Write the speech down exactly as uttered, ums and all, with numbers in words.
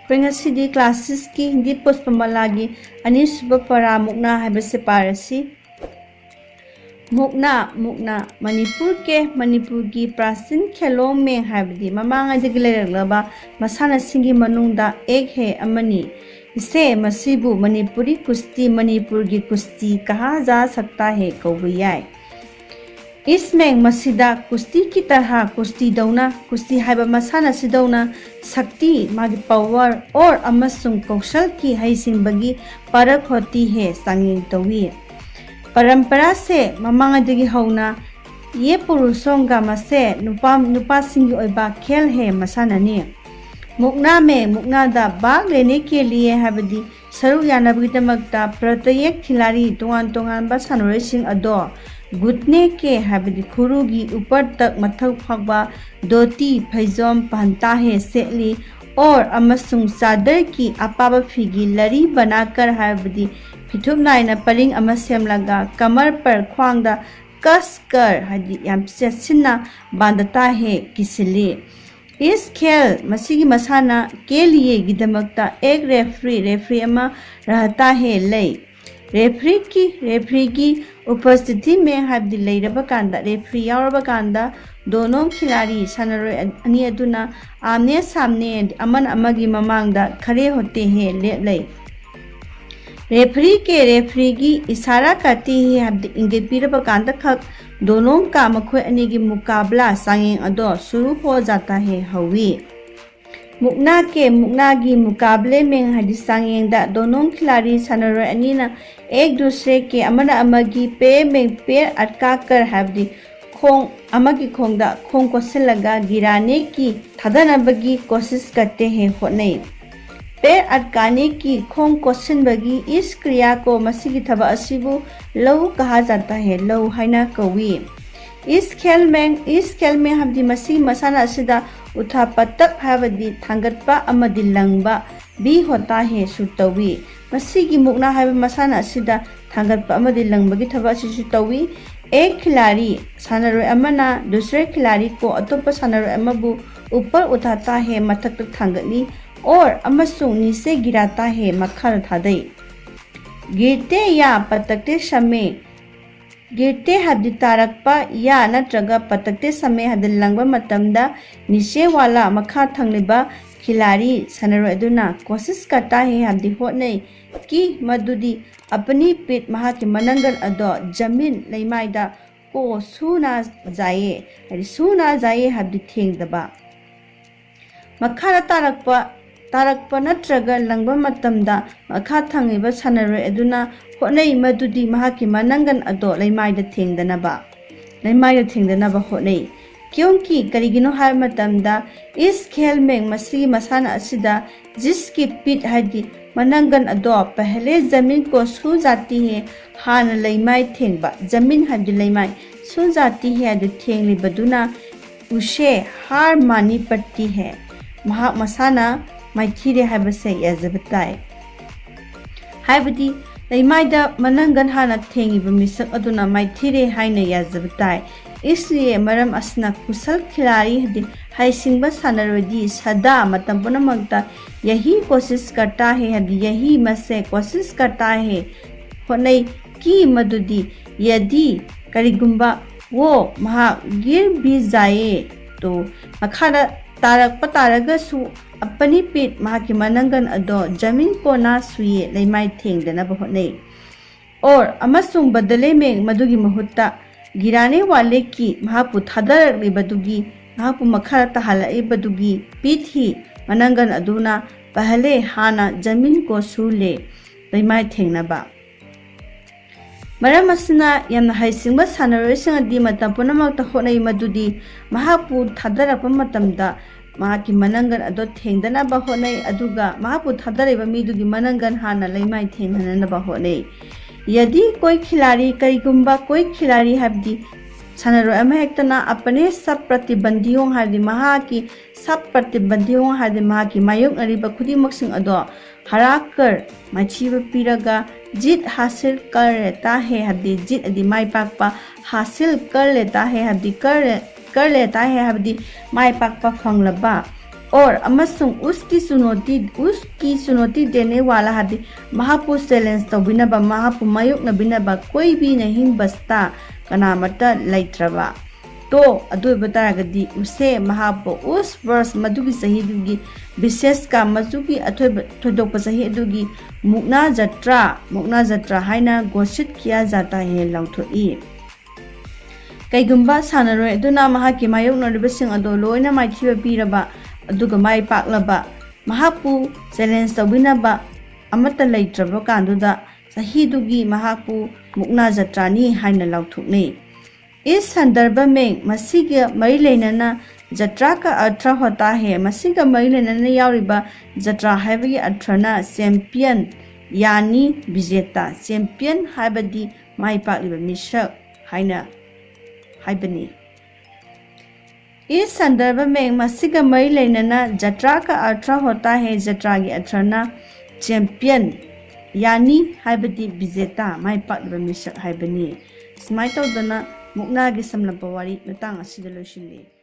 ꯑꯩꯈꯣꯏ ꯉꯁꯤꯗꯤ ꯀ꯭ꯂꯥꯁ ꯁꯤꯛꯁꯀꯤ ꯍꯤꯟꯗꯤ ꯄꯨꯁꯄꯃꯂꯥꯒꯤ ꯑꯅꯤꯁꯨꯕ ꯄꯔꯥ ꯃꯨꯛꯅꯥ ꯍꯥꯏꯕꯁꯦ ꯄꯥꯔꯁꯤ꯫ ꯃꯨꯛꯅꯥ, ꯃꯨꯛꯅꯥ, ꯃꯅꯤꯄꯨꯔ ꯀꯦ, ꯃꯅꯤꯄꯨꯔꯒꯤ ꯄ꯭ꯔꯥꯆꯤꯟ ꯈꯦꯂꯣꯡ ꯃꯦꯡ ꯍꯥꯏꯕꯗꯤ ꯃꯃꯥꯡꯉꯩꯗꯒꯤ ꯂꯩꯔꯛꯂꯕ ꯃꯁꯥꯟꯅꯁꯤꯡꯒꯤ ꯃꯅꯨꯡꯗ ꯑꯦꯛ ꯍꯦ ꯑꯃꯅꯤ꯫ ꯏꯁꯦ, ꯃꯁꯤꯕꯨ ꯃꯅꯤꯄꯨꯔꯤ ꯀꯨꯁꯇꯤ, ꯃꯅꯤꯄꯨꯔꯒꯤ ꯀꯨꯁꯇꯤ ꯀꯍꯥ ꯖꯥ ꯁꯛꯇꯥ ꯍꯦ ꯀꯧꯕ ꯌꯥꯏ꯫ ꯏꯁꯃꯦꯡ, ꯃꯁꯤꯗ ꯀꯨꯁꯇꯤ ꯀꯤ ꯇꯔꯍꯥ, ꯀꯨꯁꯇꯤꯗꯧꯅ, ꯀꯨꯁꯇꯤ ꯍꯥꯏꯕ ꯃꯁꯥꯟꯅꯁꯤꯗꯧꯅ ꯁꯛꯇꯤ, ꯃꯥꯒꯤ ꯄꯋꯥꯔ ꯑꯣꯔ ꯑꯃꯁꯨꯡ ꯀꯧꯁꯜ ꯀꯤ ꯍꯩꯁꯤꯡꯕꯒꯤ ꯄꯔꯈ ꯍꯣꯇꯤ ꯍꯦ ꯆꯥꯡꯌꯦꯡ ꯇꯧꯏ꯫ ꯄꯔꯝꯄꯔꯥ ꯁꯦ, ꯃꯃꯥꯡꯉꯩꯗꯒꯤ ꯍꯧꯅ ꯌꯦ ꯄꯨꯔꯨꯁꯣꯡꯒ ꯃꯁꯦ ꯅꯨꯄꯥ, ꯅꯨꯄꯥꯁꯤꯡꯒꯤ ꯑꯣꯏꯕ ꯈꯦꯜ ꯍꯦ ꯃꯁꯥꯟꯅꯅꯤ꯫ ꯃꯨꯛꯅꯥ ꯃꯦ, ꯃꯨꯛꯅꯥꯗ ꯚꯥꯒ ꯂꯦꯅꯦ ꯀꯦ ꯂꯤꯌꯦ ꯍꯥꯏꯕꯗꯤ ꯁꯔꯨꯛ ꯌꯥꯅꯕꯒꯤꯗꯃꯛꯇ ꯄ꯭ꯔꯇꯌꯦꯛ ꯈꯤꯂꯥꯔꯤ ꯇꯣꯉꯥꯟ ꯇꯣꯉꯥꯟꯕ ꯁꯥꯟꯅꯔꯣꯏꯁꯤꯡ ꯑꯗꯣ ꯒꯨꯠꯅꯦ ꯀꯦ ꯍꯥꯏꯕꯗꯤ ꯈꯨꯔꯨꯒꯤ ꯎꯄꯔ ꯇꯛ ꯃꯊꯛ ꯐꯥꯎꯕ ꯙꯣꯇꯤ, ꯐꯩꯖꯣꯝ, ꯄꯍꯟꯇꯥ ꯍꯦ ꯁꯦꯠꯂꯤ꯫ ꯑꯣꯔ ꯑꯃꯁꯨꯡ ꯆꯥꯗꯔ ꯀꯤ ꯑꯄꯥꯕ ꯐꯤꯒꯤ ꯂꯔꯤ ꯕꯅꯥꯀꯔ ꯍꯥꯏꯕꯗꯤ ꯐꯤꯊꯨꯞ ꯅꯥꯏꯅ ꯄꯔꯤꯡ ꯑꯃ ꯁꯦꯝꯂꯒ ꯀꯃꯔ ꯄꯔ ꯈ꯭ꯋꯥꯡꯗ ꯀꯁ ꯀꯔ ꯍꯥꯏꯗꯤ ꯌꯥꯝ ꯆꯦꯠꯁꯤꯟꯅ ꯕꯥꯟꯗꯇꯥ ꯍꯦ ꯀꯤꯁꯤꯜꯂꯤ꯫ ꯏꯁ ꯈꯦꯜ, ꯃꯁꯤꯒꯤ ꯃꯁꯥꯟꯅ ꯀꯦ ꯂꯤꯌꯦꯒꯤꯗꯃꯛꯇ ꯑꯦꯛ ꯔꯦꯐ꯭ꯔꯤ, ꯔꯦꯐ꯭ꯔꯤ ꯑꯃ ꯔꯍꯇꯥ ꯍꯦ ꯂꯩ꯫ ꯔꯦꯐ꯭ꯔꯤ ꯀꯤ, ꯔꯦꯐ꯭ꯔꯤꯒꯤ ꯎꯄꯁꯊꯤꯇꯤ ꯃꯦ ꯍꯥꯏꯕꯗꯤ ꯂꯩꯔꯕ ꯀꯥꯟꯗ, ꯔꯦꯐ꯭ꯔꯤ ꯌꯥꯎꯔꯕ ꯀꯥꯟꯗ ꯗꯣꯅꯣꯡ ꯈꯤꯂꯥꯔꯤ ꯁꯥꯟꯅꯔꯣꯏ ꯑꯅꯤ ꯑꯗꯨꯅ ꯑꯥꯝꯅꯦ ꯁꯥꯝꯅꯦ ꯑꯃꯅ ꯑꯃꯒꯤ ꯃꯃꯥꯡꯗ ꯈꯔꯦ ꯍꯣꯇꯦ ꯍꯦ ꯂꯦꯞꯂꯩ꯫ ꯔꯦꯐ꯭ꯔꯤ ꯀꯦ, ꯔꯦꯐ꯭ꯔꯤꯒꯤ ꯏꯁꯥꯔꯥ ꯀꯥꯇꯤ ꯍꯦ ꯍꯥꯏꯕꯗꯤ ꯏꯪꯒꯤꯠ ꯄꯤꯔꯕ ꯀꯥꯟꯗ ꯈꯛ ꯗꯣꯅꯣꯡ ꯀꯥ ꯃꯈꯣꯏ ꯑꯅꯤꯒꯤ ꯃꯨꯀꯥꯕꯂꯥ ꯆꯥꯡꯌꯦꯡ ꯑꯗꯣ ꯁꯨꯔꯨ ꯍꯣ ꯖꯥꯇꯥ ꯍꯦ ꯍꯧꯏ꯫ ꯃꯨꯛꯅꯥ ꯀꯦ, ꯃꯨꯛꯅꯥꯒꯤ ꯃꯨꯀꯥꯕꯂꯦ ꯃꯦꯡ ꯍꯥꯏꯗꯤ ꯆꯥꯡꯌꯦꯡꯗ ꯗꯣꯅꯣꯡ ꯈꯤꯂꯥꯔꯤ ꯁꯥꯟꯅꯔꯣꯏ ꯑꯅꯤꯅ ꯑꯦꯛ ꯗꯨꯁꯔꯦ ꯀꯦ ꯑꯃꯅ ꯑꯃꯒꯤ ꯄꯦ ꯃꯦꯡ ꯄꯦꯔ ꯑꯠꯀꯥꯀꯔ ꯍꯥꯏꯕꯗꯤ ꯈꯣꯡ ꯑꯃꯒꯤ ꯈꯣꯡꯗ ꯈꯣꯡ ꯀꯣꯠꯁꯤꯜꯂꯒ ꯒꯤꯔꯥꯅꯦ ꯀꯤ ꯊꯥꯗꯅꯕꯒꯤ ꯀꯣꯁꯤꯁ ꯀꯠꯇꯦ ꯍꯦ ꯍꯣꯠꯅꯩ꯫ ꯄꯦꯔ ꯑꯠꯀꯥꯅꯦ ꯀꯤ ꯈꯣꯡ ꯀꯣꯠꯁꯤꯟꯕꯒꯤ ꯏꯁ ꯀ꯭ꯔꯤꯌꯥ ꯀꯣ ꯃꯁꯤꯒꯤ ꯊꯕꯛ ꯑꯁꯤꯕꯨ ꯂꯧ ꯀꯍꯥ ꯖꯥꯇꯥ ꯍꯦ ꯂꯧ ꯍꯥꯏꯅ ꯀꯧꯏ꯫ ꯏꯁ ꯈꯦꯜ ꯃꯦꯡ, ꯏꯁ ꯈꯦꯜ ꯃꯦꯡ ꯍꯥꯏꯕꯗꯤ ꯃꯁꯤꯒꯤ ꯃꯁꯥꯟꯅ ꯑꯁꯤꯗ ꯎꯊꯥ ꯄꯇꯛ ꯍꯥꯏꯕꯗꯤ ꯊꯥꯡꯒꯠꯄ ꯑꯃꯗꯤ ꯂꯪꯕ ꯕꯤ ꯍꯣꯇꯥ ꯍꯦꯁꯨ ꯇꯧꯏ꯫ ꯃꯁꯤꯒꯤ ꯃꯨꯛꯅꯥ ꯍꯥꯏꯕ ꯃꯁꯥꯟꯅ ꯑꯁꯤꯗ ꯊꯥꯡꯒꯠꯄ ꯑꯃꯗꯤ ꯂꯪꯕꯒꯤ ꯊꯕꯛ ꯑꯁꯤꯁꯨ ꯇꯧꯏ꯫ ꯑꯦꯛ ꯈꯤꯂꯥꯔꯤ, ꯁꯥꯟꯅꯔꯣꯏ ꯑꯃꯅ ꯗꯨꯁꯔꯦ ꯈꯤꯂꯥꯔꯤ ꯀꯣ ꯑꯇꯣꯞꯄ ꯁꯥꯟꯅꯔꯣꯏ ꯑꯃꯕꯨ ꯎꯄꯔ ꯎꯊꯥ ꯇꯥ ꯍꯦ ꯃꯊꯛꯇ ꯊꯥꯡꯒꯠꯂꯤ꯫ और ꯑꯃꯁꯨꯡ नीचे गिराता है ꯃꯈꯥꯗ ꯊꯥꯗꯩ꯫ गिरते या पटकते समय, गिरते ꯍꯥꯏꯕꯗꯤ ꯇꯥꯔꯛꯄ, या ꯅꯠꯇ꯭ꯔꯒ पटकते समय ꯍꯥꯏꯕꯗꯤ ꯂꯪꯕ ꯃꯇꯝꯗ नीचे वाला ꯃꯈꯥ ꯊꯪꯂꯤꯕ खिलाड़ी ꯁꯥꯟꯅꯔꯣꯏ ꯑꯗꯨꯅ कोशिश करता है ꯍꯥꯏꯕꯗꯤ ꯍꯣꯠꯅꯩ, कि ꯃꯗꯨꯗꯤ अपनी पीठ ꯃꯍꯥꯛꯀꯤ ꯃꯅꯪꯒꯟ ꯑꯗꯣ ज़मीन ꯂꯩꯃꯥꯏꯗ को छू ना जाए ꯍꯥꯏꯗꯤ छू ना जाए ꯍꯥꯏꯕꯗꯤ ꯊꯦꯡꯗꯕ꯫ ꯃꯈꯥꯗ ꯇꯥꯔꯛꯄ ꯇꯥꯔꯛꯄ ꯅꯠꯇ꯭ꯔꯒ ꯂꯪꯕ ꯃꯇꯝꯗ ꯃꯈꯥ ꯊꯪꯉꯤꯕ ꯁꯥꯟꯅꯔꯣꯏ ꯑꯗꯨꯅ ꯍꯣꯠꯅꯩ ꯃꯗꯨꯗꯤ ꯃꯍꯥꯛꯀꯤ ꯃꯅꯪꯒꯟ ꯑꯗꯣ ꯂꯩꯃꯥꯏꯗ ꯊꯦꯡꯗꯅꯕ ꯂꯩꯃꯥꯏꯗ ꯊꯦꯡꯗꯅꯕ ꯍꯣꯠꯅꯩ꯫ क्योंकि ꯀꯔꯤꯒꯤꯅꯣ ꯍꯥꯏꯕ ꯃꯇꯝꯗ इस खेल में ꯃꯁꯤꯒꯤ ꯃꯁꯥꯟꯅ ꯑꯁꯤꯗ जिसकी पीठ ꯍꯥꯏꯗꯤ ꯃꯅꯪꯒꯟ ꯑꯗꯣ पहले ज़मीन को छू जाती है ꯍꯥꯟꯅ ꯂꯩꯃꯥꯏ ꯊꯦꯡꯕ, ज़मीन ꯍꯥꯏꯕꯗꯤ ꯂꯩꯃꯥꯏ, छू जाती है ꯑꯗꯨ ꯊꯦꯡꯂꯤꯕꯗꯨꯅ उसे हार माननी पड़ती है ꯃꯍꯥꯛ ꯃꯁꯥꯅ ꯃꯥꯏꯊꯤꯔꯦ ꯍꯥꯏꯕꯁꯦ ꯌꯥꯖꯕ ꯇꯥꯏ꯫ ꯍꯥꯏꯕꯗꯤ ꯂꯩꯃꯥꯏꯗ ꯃꯅꯪꯒꯟ ꯍꯥꯟꯅ ꯊꯦꯡꯉꯤꯕ ꯃꯤꯁꯛ ꯑꯗꯨꯅ ꯃꯥꯏꯊꯤꯔꯦ ꯍꯥꯏꯅ ꯌꯥꯖꯕ ꯇꯥꯏ꯫ इसलिए ꯃꯔꯝ ꯑꯁꯤꯅ कुशल खिलाड़ी ꯍꯥꯏꯗꯤ ꯍꯩꯁꯤꯡꯕ ꯁꯥꯟꯅꯔꯣꯏꯗꯤ सदा ꯃꯇꯝ ꯄꯨꯝꯅꯃꯛꯇ यही कोशिश करता है ꯍꯥꯏꯕꯗꯤ यही ꯃꯁꯦ कोशिश करता है ꯍꯣꯠꯅꯩ, कि ꯃꯗꯨꯗꯤ यदि ꯀꯔꯤꯒꯨꯝꯕ वो ꯃꯍꯥꯛ गिर भी जाए तो ꯃꯈꯥꯗ ꯇꯥꯔꯛꯄ ꯇꯥꯔꯒꯁꯨ अपनी पीठ ꯃꯍꯥꯛꯀꯤ ꯃꯅꯪꯒꯟ ꯑꯗꯣ ज़मीन को ना छुए ꯂꯩꯃꯥꯏ ꯊꯦꯡꯗꯅꯕ ꯍꯣꯠꯅꯩ꯫ और ꯑꯃꯁꯨꯡ बदले में ꯃꯗꯨꯒꯤ ꯃꯍꯨꯠꯇ गिराने वाले की ꯃꯍꯥꯛꯄꯨ ꯊꯥꯗꯔꯛꯂꯤꯕꯗꯨꯒꯤ ꯃꯍꯥꯛꯄꯨ ꯃꯈꯥꯗ ꯇꯥꯍꯜꯂꯛꯂꯤꯕꯗꯨꯒꯤ पीठ ꯃꯅꯪꯒꯟ ꯑꯗꯨꯅ पहले ꯍꯥꯟꯅ ज़मीन को छू ले ꯂꯩꯃꯥꯏ ꯊꯦꯡꯅꯕ꯫ ꯃꯔꯝ ꯑꯁꯤꯅ ꯌꯥꯝꯅ ꯍꯩꯁꯤꯡꯕ ꯁꯥꯟꯅꯔꯣꯏꯁꯤꯡ ꯑꯗꯤ ꯃꯇꯝ ꯄꯨꯝꯅꯃꯛꯇ ꯍꯣꯠꯅꯩ ꯃꯗꯨꯗꯤ ꯃꯍꯥꯛꯄꯨ ꯊꯥꯗꯔꯛꯄ ꯃꯇꯝꯗ ꯃꯍꯥꯛꯀꯤ ꯃꯅꯪꯒꯟ ꯑꯗꯣ ꯊꯦꯡꯗꯅꯕ ꯍꯣꯠꯅꯩ ꯑꯗꯨꯒ ꯃꯍꯥꯛꯄꯨ ꯊꯥꯗꯔꯤꯕ ꯃꯤꯗꯨꯒꯤ ꯃꯅꯪꯒꯟ ꯍꯥꯟꯅ ꯂꯩꯃꯥꯏ ꯊꯦꯡꯍꯟꯅꯅꯕ ꯍꯣꯠꯅꯩ꯫ यदि कोई खिलाड़ी ꯀꯔꯤꯒꯨꯝꯕ कोई खिलाड़ी ꯍꯥꯏꯕꯗꯤ ꯁꯥꯟꯅꯔꯣꯏ ꯑꯃ ꯍꯦꯛꯇꯅ अपने सब प्रतिबंधियों ꯍꯥꯏꯕꯗꯤ ꯃꯍꯥꯛꯀꯤ सब प्रतिबंधियों ꯍꯥꯏꯕꯗꯤ ꯃꯍꯥꯛꯀꯤ ꯃꯥꯌꯣꯛꯅꯔꯤꯕ ꯈꯨꯗꯤꯡꯃꯛꯁꯤꯡ ꯑꯗꯣ हराकर ꯃꯥꯏꯊꯤꯕ ꯄꯤꯔꯒ जीत हासिल कर लेता है ꯍꯥꯏꯕꯗꯤ जीत ꯑꯗꯤ ꯃꯥꯏ ꯄꯥꯛꯄ, हासिल कर लेता है ꯍꯥꯏꯕꯗꯤ कर कर लेता है ꯍꯥꯏꯕꯗꯤ ꯃꯥꯏ ꯄꯥꯛꯄ ꯐꯪꯂꯕ, और ꯑꯃꯁꯨꯡ उसकी चुनौती उसकी चुनौती देने वाला ꯍꯥꯏꯕꯗꯤ ꯃꯍꯥꯛꯄꯨ ꯆꯦꯂꯦꯟꯖ ꯇꯧꯕꯤꯅꯕ, ꯃꯍꯥꯛꯄꯨ ꯃꯥꯌꯣꯛꯅꯕꯤꯅꯕ कोई भी नहीं बचता, ꯀꯅꯥꯃꯠꯇ ꯂꯩꯇ꯭ꯔꯕ꯫ तो ꯑꯗꯨ ꯑꯣꯏꯕ ꯇꯥꯔꯒꯗꯤ उसे ꯃꯍꯥꯛꯄꯨ उस वर्ष ꯃꯗꯨꯒꯤ ꯆꯍꯤꯗꯨꯒꯤ विशेष का ꯃꯗꯨꯒꯤ ꯑꯊꯣꯏꯕ ꯊꯣꯏꯗꯣꯛꯄ ꯆꯍꯤ ꯑꯗꯨꯒꯤ मुकना जत्रा, मुकना जत्रा ꯍꯥꯏꯅ घोषित किया जाता है ꯂꯥꯎꯊꯣꯛꯏ꯫ ꯀꯩꯒꯨꯝꯕ ꯁꯥꯟꯅꯔꯣꯏ ꯑꯗꯨꯅ ꯃꯍꯥꯛꯀꯤ ꯃꯥꯌꯣꯛꯅꯔꯤꯕꯁꯤꯡ ꯑꯗꯨ ꯂꯣꯏꯅ ꯃꯥꯏꯊꯤꯕ ꯄꯤꯔꯕ ꯑꯗꯨꯒ ꯃꯥꯏ ꯄꯥꯛꯂꯕ, ꯃꯍꯥꯛꯄꯨ ꯆꯦꯂꯦꯟꯖ ꯇꯧꯕꯤꯅꯕ ꯑꯃꯠꯇ ꯂꯩꯇ꯭ꯔꯕ ꯀꯥꯟꯗꯨꯗ ꯆꯍꯤꯗꯨꯒꯤ ꯃꯍꯥꯛꯄꯨ मुकना जत्रा ꯅꯤ ꯍꯥꯏꯅ ꯂꯥꯎꯊꯣꯛꯅꯩ꯫ इस संदर्भ में ꯃꯁꯤꯒ ꯃꯔꯤ ꯂꯩꯅꯅ जत्रा का अर्थ होता है, ꯃꯁꯤꯒ ꯃꯔꯤ ꯂꯩꯅꯅ ꯌꯥꯎꯔꯤꯕ जत्रा ꯍꯥꯏꯕꯒꯤ ꯑꯔꯊꯅ ꯆꯦꯝꯄꯤꯌꯟ ꯌꯥꯅꯤ विजेता, ꯆꯦꯝꯄꯤꯌꯟ ꯍꯥꯏꯕꯗꯤ ꯃꯥꯏ ꯄꯥꯛꯂꯤꯕ ꯃꯤꯁꯛ ꯍꯥꯏꯅ ꯍꯥꯏꯕꯅꯤ꯫ इस संदर्भ में ꯃꯁꯤꯒ ꯃꯔꯤ ꯂꯩꯅꯅ जत्रा का अर्थ होता है, जत्रा ꯒꯤ ꯑꯔꯊꯅ ꯆꯦꯝꯄꯤꯌꯟ ꯌꯥꯅꯤ ꯍꯥꯏꯕꯗꯤ विजेता, ꯃꯥꯏ ꯄꯥꯛꯂꯤꯕ ꯃꯤꯁꯛ ꯍꯥꯏꯕꯅꯤ꯫ ꯁꯨꯃꯥꯏꯅ ꯇꯧꯗꯅ ꯃꯨꯛꯅꯥꯒꯤ ꯁꯝꯂꯞꯄ ꯋꯥꯔꯤ ꯃꯇꯥꯡ ꯑꯁꯤꯗ ꯂꯣꯏꯁꯤꯜꯂꯤ꯫